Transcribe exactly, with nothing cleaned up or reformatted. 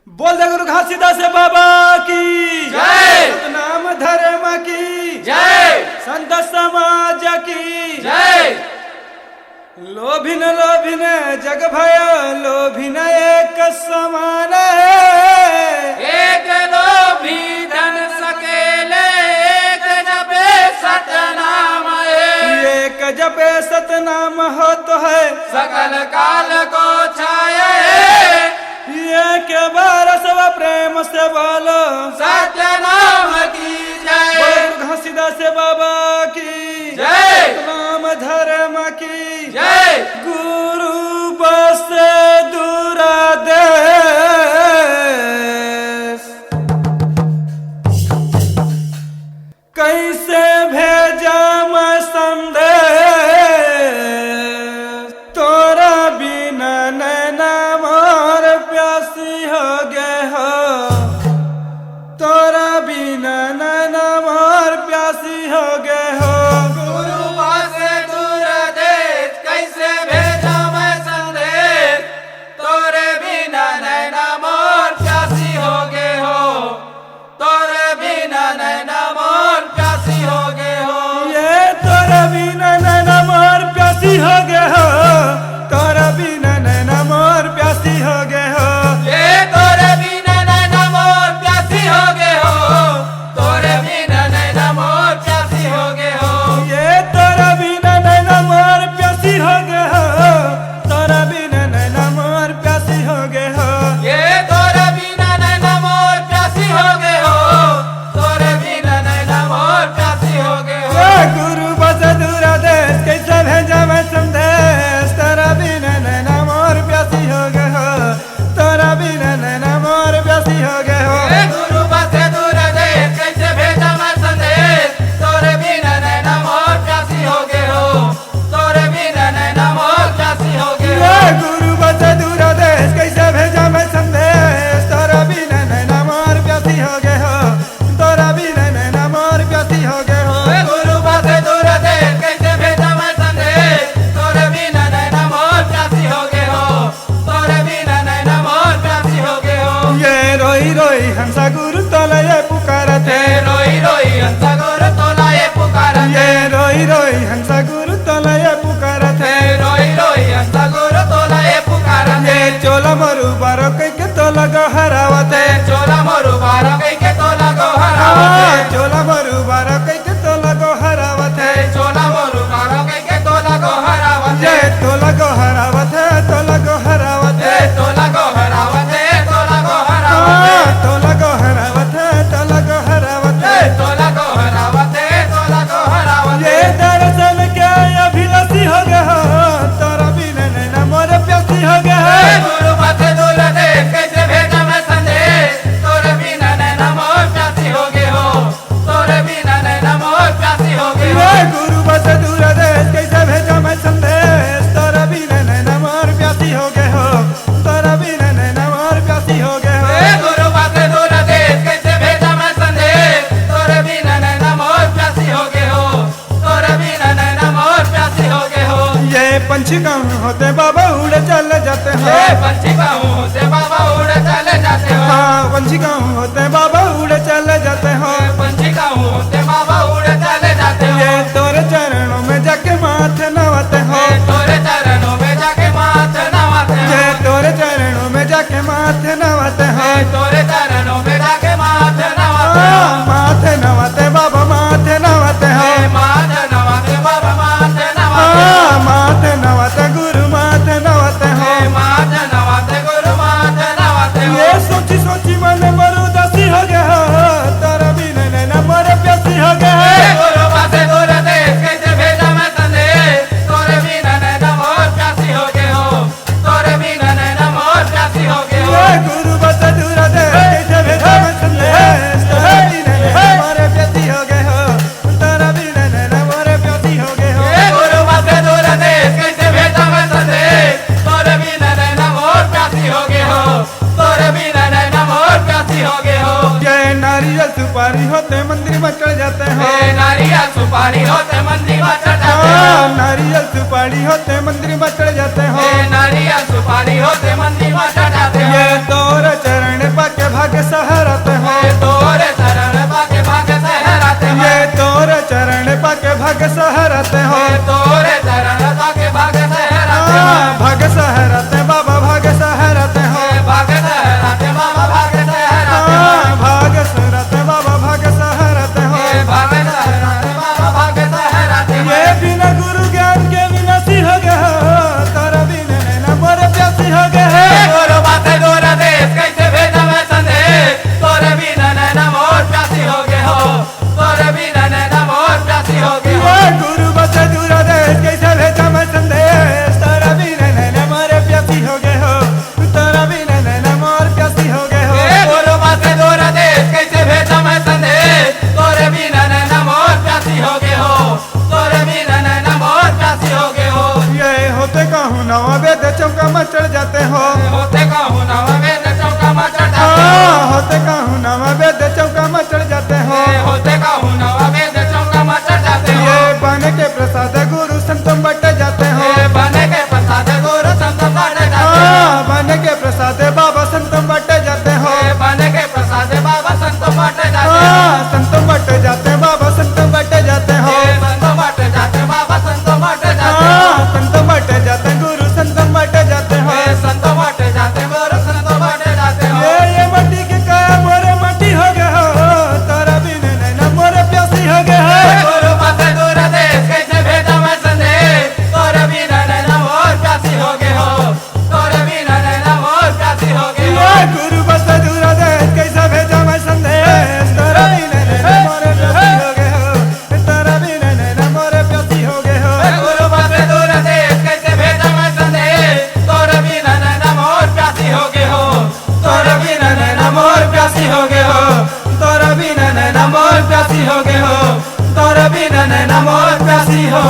बोल दे गुरु घासीदास बाबा की जय। सतनाम धर्म की जय। संत समाज की जय। लोभिन लोभिन जग भयो, लोभिन एक समान। एक लोभी धन सकेले, एक जपे सतनाम है। एक जपे सतनाम होत है, सकल काल को छाय है। एक बार सब प्रेम से बोलो, सतनाम की जय। बोलो घासीदास बाबा की जय। राम धर्म की जय। गुरु बस दूर देश, कैसे भेजा मैं संदेश? तोरा बिना नैना मोर प्यासी हो गे हो, तोरा बिना नैना मोर प्यासी हो गे हो। गुरु बस दूर देश, कैसे भेजा मैं संदेश? तोरे बिना नैना मोर प्यासी हो गे हो, तोरे बिना नैना मोर प्यासी हो गे हो। ये तोरे बिना नैना मोर प्यासी हो गे हो, तोरे बिना नैना मोर प्यासी हो गे हो। ये तोरे बिना नैना मोर प्यासी हो गे हो, तोरे बिना नैना मोर प्यासी हो गे हो। ये तोरे बिना नैना मोर प्यासी हो गे हो, तोरे बिना नैना मोर प्यासी हो गे हो। ये तोरे बिना नैना मोर प्यासी हो गे हो, तोरे बिना नैना मोर प्यासी हो गे हो। ए गुरु बस दूर देश, कैसे भेजा मैं संदेश? तोरे बिना नैना मोर प्यासी हो गे हो, तोरे बिना नैना मोर प्यासी हो गे हो। ए गुरु बस दूर देश, कैसे भेजा मैं संदेश? तोरे बिना नैना मोर प्यासी हो गे हो। तोरे बिना नैना मोर प्यासी हो गे हो। ए गुरु बस दूर देश, कैसे भेजा मैं संदेश? तोरे बिना नैना मोर प्यासी हो गे हो, तोरे बिना नैना मोर प्यासी हो गे हो। ए गुरु बस दूर देश, कैसे भेजा मैं संदेश? तोरे बिना नैना मोर प्यासी हो गे हो, तोरे बिना नैना मोर प्यासी हो गे हो। ये रोई रोई हंसा गुरु तोला ये पुकारत हे। ये रोई रोई हंसा गुरु तोला ये पुकारत हे। ये रोई रोई हंसा गुरु तोला ये पुकारत हे। ये रोई रोई हंसा गुरु तोला ये पुकारत हे। ये चोला मोर उबारो कहिके तोला गोहरावत हे। ये चोला मोर उबारो कहिके तोला गोहरावत हे। हाँ, चोला मोर उबारो कहिके तोला गोहरावत हे। ये चोला मोर उबारो कहिके तोला गोहरावत हे। ये तोला गोहरावत हे, तोला गोहरावत हे। ये तोला गोहरावत हे, तोला गोहरावत हे। हाँ, तोला गोहरावत हे, तोला गोहरावत हे। ये तोला गोहरावत हे, तोला गोहरावत हे। ये दर्शन के अभिलाषी हो गे हो, तोरे बिना नैना मोर प्यासी हो गे हो। ए गुरु बस दूर देश, कैसे भेजा मैं संदेश? तोरे बिना नैना मोर प्यासी हो गे हो, तोरे बिना नैना मोर प्यासी हो गे हो। ए गुरु बस दूर देश, कैसे भेजा मैं संदेश? तोरे बिना नैना मोर प्यासी हो गे हो, तोरे बिना नैना मोर प्यासी हो गे हो। ए गुरु बस दूर देश, कैसे भेजा मैं संदेश? तोरे बिना नैना मोर प्यासी हो गे हो, तोरे बिना नैना मोर प्यासी हो गे हो। ये पंछी कहूँ होते बाबा उड़ चल जाते हो। ये पंछी कहूँ होते बाबा उड़ चल जाते हो। हाँ, पंछी कहूँ होते बाबा उड़ चल जाते हो। ये पंछी कहूँ होते बाबा उड़ चल जाते हो। ये तोरे चरणों में जाके माथ नवाते हो। ये तोरे चरणों में जाके माथ नवाते हो। ये तोरे चरणों में जाके माथ नवाते हो। ये तोरे चरणों में जाके माथ नवाते हो। हाँ, माथ नवाते बाबा, माथ नवाते हो। ये माथ नवाते बाबा, माथ नवाते हो। हाँ, माथ नवाते गुरु, माथ नवाते हो। ये माथ नवाते गुरु, माथ नवाते हो। ये सोची सोची मन मोर उदासी हो गे हो, तोरे बिना नैना मोर प्यासी हो गे हो। ए गुरु बस दूर देश, कैसे भेजा मैं संदेश? तोरे बिना नैना मोर प्यासी हो गे हो, तोरे बिना नैना मोर प्यासी हो गे हो। ए गुरु बस दूर देश, कैसे भेजा मैं संदेश? तोरे बिना नैना मोर प्यासी हो गे हो, तोरे बिना नैना मोर प्यासी हो गे हो। ए गुरु बस दूर देश, कैसे भेजा मैं संदेश? तोरे बिना नैना मोर प्यासी हो गे हो, तोरे बिना नैना मोर प्यासी हो गे हो। ये नारियल सुपारी होते मंदिर में चढ़ जाते हो। ये नारियल सुपारी होते मंदिर में चढ़ जाते हो। हाँ, नारियल सुपारी होते मंदिर में चढ़ जाते हो। ये नारियल सुपारी होते मंदिर में चढ़ जाते हो। ये तोरे चरण हो। तोरे चरण पाके भाग सहराते हो। हाँ, भाग सहराते बाबा, भाग सहराते हो। भाग सहराते बाबा, भाग सहराते हो। हाँ, भाग सहराते बाबा, भाग सहराते हो। भाग सहराते बाबा, भाग सहराते हो। ये बिना गुरु ज्ञान के विनाशी हो गए हो, तोरा बिना नैना मोर प्यासी हो गए हो। गुरु बात दूर देश कैसे भेजा मैं संदेश, तोरे बिना नैना मोर प्यासी हो गए हो। तोरे बिना नैना मोर प्यासी हो गए हो। ये गुरु बसे दूर देश, कैसे भेजा मैं संदेश? तोरे बिना नैना मोर प्यासी हो गए हो। तोरे बिना नैना मोर प्यासी हो गए हो। ए गुरु बसे दूर देश, कैसे भेजा मैं संदेश? तोरे बिना नैना मोर प्यासी हो गए हो। तोरे बिना नैना मोर प्यासी हो गए हो। ये होते कहूँ नवा वेद चौका में चढ़ जाते हो। होते कहूँ नवा वेद चौका में चढ़ जाते हो। हाँ, होते कहूँ नवा वेद चौका में चढ़ जाते हो। होते कहूँ नवा वेद चौका में चढ़ जाते हो। ये बन के प्रसाद गुरु संतम बट जाते हो। ये बन के प्रसाद गुरु संतम बट जाते हो। हाँ, बन के प्रसाद बाबा संतम बट जाते हो। ये बन के प्रसाद बाबा संतम बट जाते हो। हाँ, संतम बट जाते बाबा संतम बट जाते हो। ये संतम बट जाते बाबा संतम बट जाते हो। हाँ, संतम बट जाते गुरु संतम बट जाते हो। ये संतम बट जाते गुरु संतम बट जाते हो। ये, ये माटी के काया मोरे माटी हो गए हो, तोरा बिना नैना मोरे प्यासी हो गए हो। गुरु पासे दूर देश कैसे भेजा मैं संदेश, तोरा बिना नैना मोर प्यासी हो गए हो। तोरे बिना नैना मोर प्यासी हो गए हो। ये गुरु बस दूर देश कैसे भेजा मैं संदेश, तोरे बिना नैना मोर प्यासी हो गए हो। तोरे बिना नैना मोर प्यासी हो गए हो। गुरु बस दूर देश कैसे भेजा मैं संदेश, तोरे बिना नैना मोर प्यासी हो गए हो। तोरे बिना नैना मोर प्यासी हो गए हो। तोरे बिना नैना मोर प्यासी हो गए हो। तोरे बिना नैना मोर प्यासी हो